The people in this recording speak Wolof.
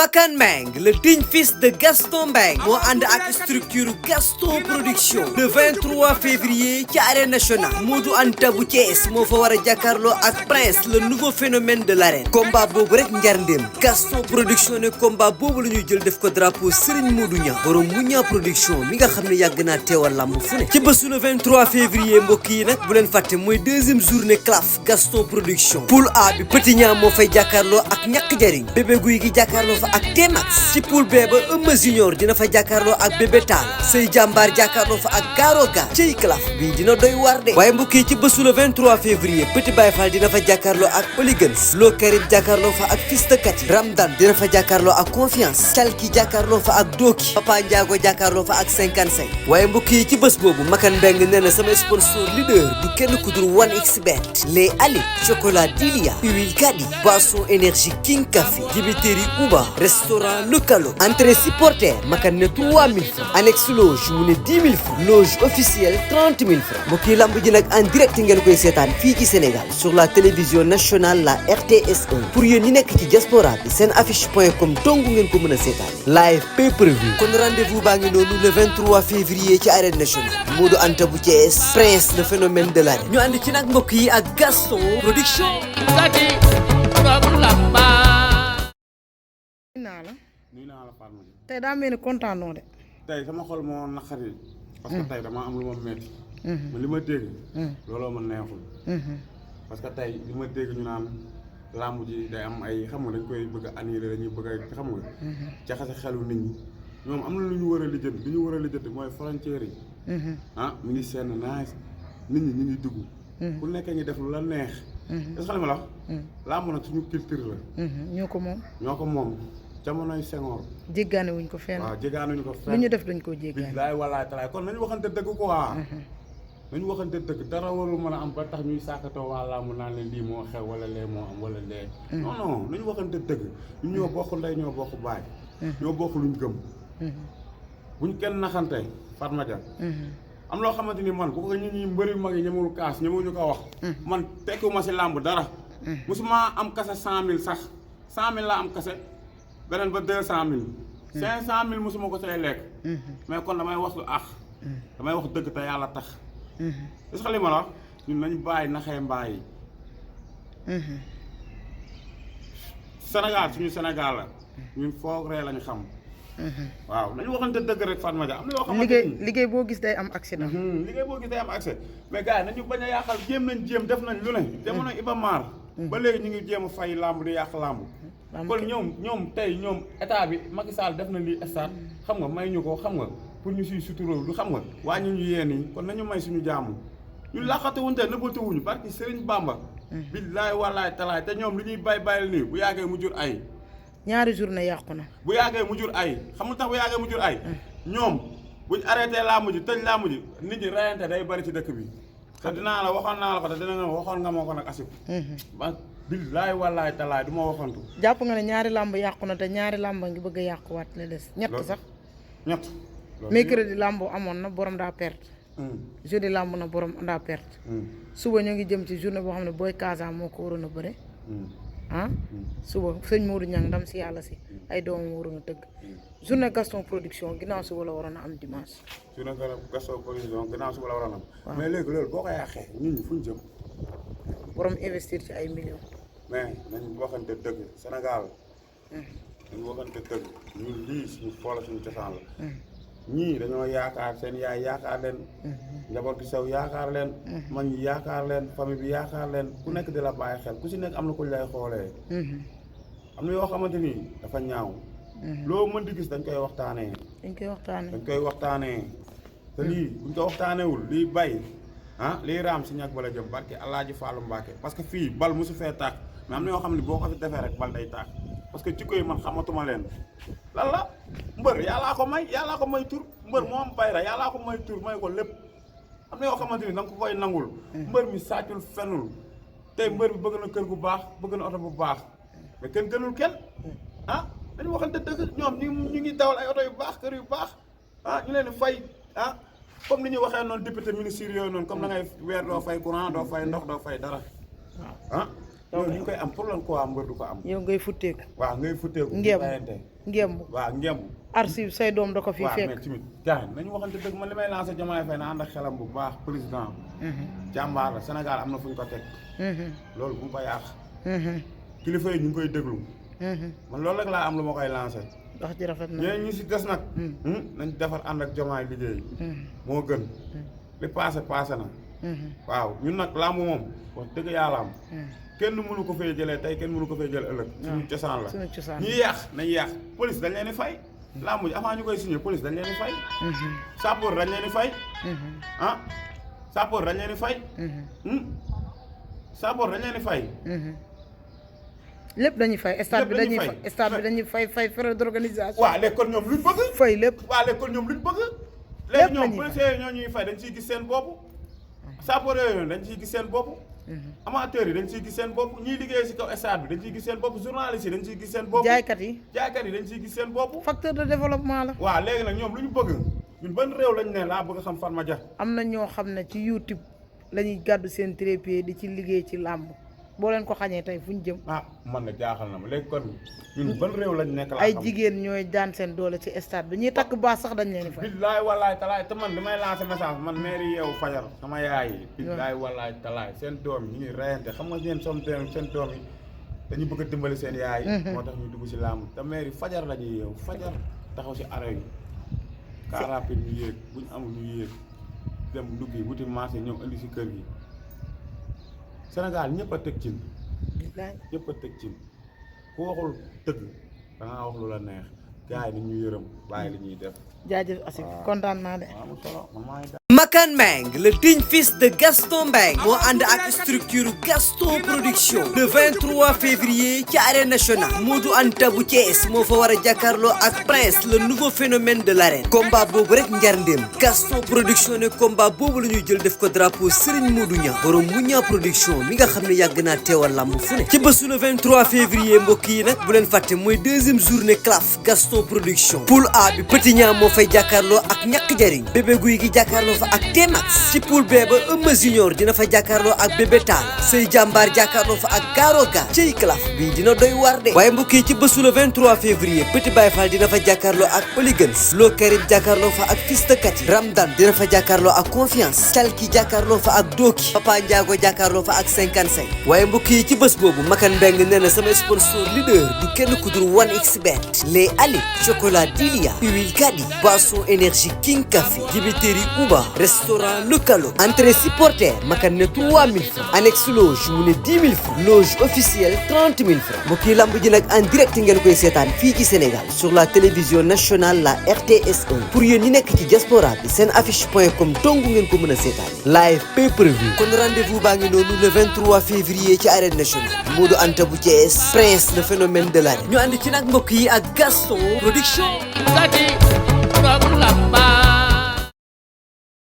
Makan Meng, le digne fils de Gaston Mbengue moo ànd ak structure Gaston Production le 23 février ci arène nationale Modou Anta bu Thiès moo fa war a jàkkaarloo ak Prince le nouveau phénomène de l'arène combat boobu rek njarndéem Gaston Production ne combat boobu la ñuy jël def ko drapeau Serigne Modou Niang borom Mouniang Production mi nga xam ne yàgg naa teewal lamb fu ne ci bésu le 23 février mbokk yi nag bu leen fàtte mooy deuxième journée CLAF Gaston Production poule A bi Petit Niang moo fay jàkkaarloo ak ñàkk jariñ bébé guy gi jàkkaarloo fa ak T-Max ci poule B ba Eumeu Junior dina fa jàkkaarloo ak bébé Tall Sey Jàmbaar jàkkaarloo fa ak Garo Ga ciy CLAF bii dina doy war de waaye mbokk yi ci bésu le 23 février Petit Baye Fall dina fa jàkkaarloo ak Oligans Lo Karim jàkkaarloo fa ak Fils de Kati Ramdan dina fa jàkkaarloo ak Confiance Calki jàkkaarloo fa ak Doki Papa Ndiago jàkkaarloo fa ak 55 waaye mbokk yi ci bés boobu Makan Mbengue nee na sama sponsor leader du kenn ku dul 1xBet les Ali chocolat Dilia huile Kadi boisson énergie King Café dibiteri Uba restaurant Lukalo entrée supporter Makan ne 3000 francs annexe loge mu ne 10 000 francs loge officielle 30 000 francs mbokk yi lamb ji nag en direct ngeen koy seetaan fii ci Sénégal sur la télévision nationale la RTS1 pour yéen ñi nekk ci diaspora bi seen affiche.com dong ngeen ko mën a seetaan live pay per view kon rendez-vous baa ngi noonu le 23 février ci arène nationale Modou Anta bu Thiès Prince le phénomène de l'arène ñu ànd ci nag mbokk yi ak Gaston Production nuyu naa la Fatma ji. tey daa mel ni kontaanoo de. tey sama xol moo naqari. parce que tey dama am lu ma métti. li ma dégg. looloo ma neexul. parce que tey li ma dégg ñu naan làmb ji day am ay xam nga dañ koy bëgg a annulé dañuy bëgg a xam nga. jaxase xelu nit ñi ñoom am na lu ñu war a lijjanti li ñu war a lijjanti mooy frontière yi. mi ngi seen naaj nit ñi ñu ngi dugg. ku nekkee ngi def lu la neex. est-ce que li ma la wax. làmb nag suñu culture la. ñoo ko moom. ñoo ko moom. jamonoy Senghor. jéggaane wuñ ko fenn. waaw jéggaane wuñ ko fenn. lu ñu def dañ koo jéggaane. billaay walaay talaay kon nañu waxante dëgg quoi. nañu waxante dëgg dara warul mën a am ba tax ñuy sàkkatoo waa làmb naan leen lii moo xew wala lee moo am wala lee. non non nañu waxante dëgg ñun ñoo bokk ndey ñoo bokk baay. ñoo bokk luñ gëm. buñ kenn naxante Fatma Dia. am loo xamante ni man bu ko ñun ñi mbëri mag yi ñemewul kaas ñemewuñu ko wax. man tekkiwuma si làmb dara. musuma am kase 100000 sax 100000 laa am kase. beneen ba 200000. 500000 mosuma ko say lekk. mais kon damay wax lu ax. damay wax dëgg te yàlla tax. est-ce que li ma la wax ñun nañu bàyyi naxee mbaay yi. Sénégal suñu Sénégal la. ñun foog ree lañu xam. waaw nañu waxante dëgg rek Fatma Dia am na yoo xamante ni liggéey boo gis day am accident. liggéey boo gis day am accès mais gars yi nañu bañ a yàqal jéem nañ jéem def nañ lu ne. jamono Iba Mar. ba léegi ñu ngi jéem a fay làmb di yàq làmb. kon ñoom tey ñoom état bi Macky Sall def na lii stade xam nga may ñu ko xam nga pour ñu siy suturoo du xam nga wàññi ñu yéen yi kon nañu may suñu jaamu ñu laqatu wuñ te nëbbatu wuñu parce que Serigne Bamba. billaay wallaay talaay te ñoom li ñuy bàyyi nii bu yàggee mu jur ay. ñaari journée yàqu na. bu yàggee mu jur ay xamul tax bu yàggee mu jur ay. ñoom buñ arrêté làmb ji tëj làmb ji nit ñi rayante day bari ci dëkk bi. te dinaa la waxoon naa la ko te dina nga waxoon nga moo ko nag asib. billaay wallaay talaay du ma waxantu. jàpp nga ne ñaari làmb yàqu na te ñaari làmb ngi bëgg a yàquwaat la des. ñett sax ñett. mercredi làmb amoon na borom daa perte. jeudi làmb na borom daa perte. suba ñu ngi jëm ci journée boo xam ne booy Kaasa moo ko waroon a bëre. suba sëñ Modou Niang ndam si yàlla si ay doomam waroon a tëgg. journée Gaston Production ginnaaw suba la waroon a am dimanche. journée Gaston Production ginnaaw suba la waroon a am. mais léegi loolu boo ko yàqee nit ñi fu ñu jëm. borom investir ci ay millions. mais nañu waxante dëgg Sénégal. nañu waxante dëgg ñun lii suñu foola suñu cosaan la. ñii dañoo yaakaar seen yaay yaakaar leen. njaboot gi sew yaakaar leen. mag ñi yaakaar leen famille bi yaakaar leen ku nekk di la bàyyi xel ku si nekk am na ku lay xoolee. am na yoo xamante ni dafa ñaaw. loo mën di gis dañ koy waxtaanee. dañ koy waxtaanee. te lii buñ ko waxtaaneewul lii bay. lii raam si ñàkk bala jëm barke Alaaji Faalu Mbàkke parce que fii bal mosu fee tàkk mais am na yoo xam ne boo ko fi defee rek bal day tàkk parce que jikko yi man xamatuma leen lan la mbër yàllaa ko may tur mbër moo am bayra yàllaa ko may tur may ko lépp am na yoo xamante ni da nga ko koy nangul mbër mi sàccul fenul tey mbër bi bëgg na kër gu baax bëgg na oto bu baax mais kenn gënul kenn dañu waxante dëgg ñoom ñu ngi dawal ay oto yu baax kër yu baax ñu leen di fay comme ni ñu waxee noonu député ministre yooyu noonu comme da ngay weer doo fay courant doo fay ndox doo fay dara loolu ñu koy am pour lan quoi mbër du ko am. yow ngay futteeku. waaw ngay futteeku. ngemb. waaw ngemb. archive say doom da ko fi fekk. waaw mais tamit gars nañu waxante dëgg man li may lancé Diomaye Faye na ànd ak xelam bu baax président. jàmbaar la Sénégal am na fu ñu ko teg. loolu bu mu ko yàq. kilifa yi ñu ngi koy déglu. man loolu rek laa am lu ma koy lancé. wax ji rafet na ñeneen ñi si des nag. nañ defar ànd ak Diomaye liggéey. moo gën. li passé na. waaw ñun nag làmb moom wax dëgg yàlla am. kenn mënu ko fay jëlee tey kenn mënu ko fay jël ëllëg. suñu cosaan la ñuy yàq nañ yàq police dañ leen di fay. làmb ji avant ñu koy signé police dañ leen di fay. sapeur dañ leen di fay. ah sapeur dañ leen di fay. sapeur dañ leen di fay. lépp dañuy fay stade bi dañuy fay frais d'organisation. waaw léegi kon ñoom luñ bëgg. fay lépp waaw léegi kon ñoom luñ bëgg. lépp léegi ñoom policiers ñoo ñuy fay dañ ciy gis seen bopp. sapeur yooyu dañ ciy gis seen bopp. amateurs yi dañ ciy gis seen bopp ñiy liggéey si kaw stade bi dañ ciy gis seen bopp journalistes yi dañ ciy gis seen bopp. jaaykat yi dañ ciy gis seen bopp. facteur de développement la. waaw léegi nag ñoom lu ñu bëgg ñun ban réew lañ ne laa bëgg xam Fatma Dia. am na ñoo xam ne ci YouTube la ñuy gàddu seen trépied di ci liggéey ci làmb boo leen ko xañee tey fu ñu jëm. ah man na jaaxal na ma léegi kon ñun ban réew lañ nekk laa ay jigéen ñooy daan seen doole ci stade bi ñuy takk baas sax dañ leen di fay. billaay wallaay talaay te man damay lancer message man maire yeewu fajar sama yaay yi. billaay wallaay talaay seen doom yi ñu ngi reyante xam nga seen doom yi dañu bëgg a dimbali seen yaay. moo tax ñu dugg si làmb te maire yi fajar la ñuy yeewu fajar taxaw si arrêt yi. car rapide ñu yéeg bu ñu amul ñu yéeg dem duggi wuti marché ñëw indi si kër gi. Sénégal ñëpp a teg cin. ñëpp a teg cin ku waxul dëgg da ngaa wax lu la neex gars yi dañuy yërëm bàyyi li ñuy def. jaajëf Asif kontaan naa de. Makan Meng le digne fils de Gaston Mbengue moo ànd ak structure Gaston Production le 23 février ci arène nationale Modou Anta bu Thiès moo fa war a jàkkaarloo ak Prince le nouveau phénomène de l'arène combat boobu rek njarndéem Gaston Production ne combat boobu la ñuy jël def ko drapeau Serigne Modou Niang borom Mounia Production mi nga xam ne yàgg naa teewal lamb fu ne ci bésu le 23 février mbokk yi nag bu leen fàtte mooy deuxième journée CLAF Gaston Production poule A bi Petit Niang moo fay jàkkaarloo ak ñàkk jariñ bébé guy gi jàkkaarloo fa ak T-Max ci poule B ba Eumeu Junior dina fa jàkkaarloo ak bébé Tall Sey Jàmbaar jàkkaarloo fa ak Garo Ga ciy CLAF bii dina doy war de waaye mbokk yi ci bésu le 23 février Petit Baye Fall dina fa jàkkaarloo ak Oligans Lo Karim jàkkaarloo fa ak Fils de Kati Ramdan dina fa jàkkaarloo ak Confiance Calki jàkkaarloo fa ak Doki Papa Ndiago jàkkaarloo fa ak 55 waaye mbokk yi ci bés boobu Makan Mbengue nee na sama sponsor leader du kenn ku dul 1xBet les Ali chocolat Dilia huile Kadi boisson énergie King Café dibiteri Uba restaurant Le Calo entrée supporter Makan ne 3000 francs annexe loge mu ne 10 000 francs loge officielle 30 000 francs mbokk yi lamb ji nag en direct ngeen koy seetaan fii ci Sénégal sur la télévision nationale la RTS1 pour yéen ñi nekk ci diaspora bi seen affiche.com dong ngeen ko mën a seetaan live pay-per-view kon rendez-vous baa ngi noonu le 23 février ci arène nationale Modou Anta bu Thiès Prince le phénomène de l'arène ñu ànd ci nag mbokk yi ak Gaston Production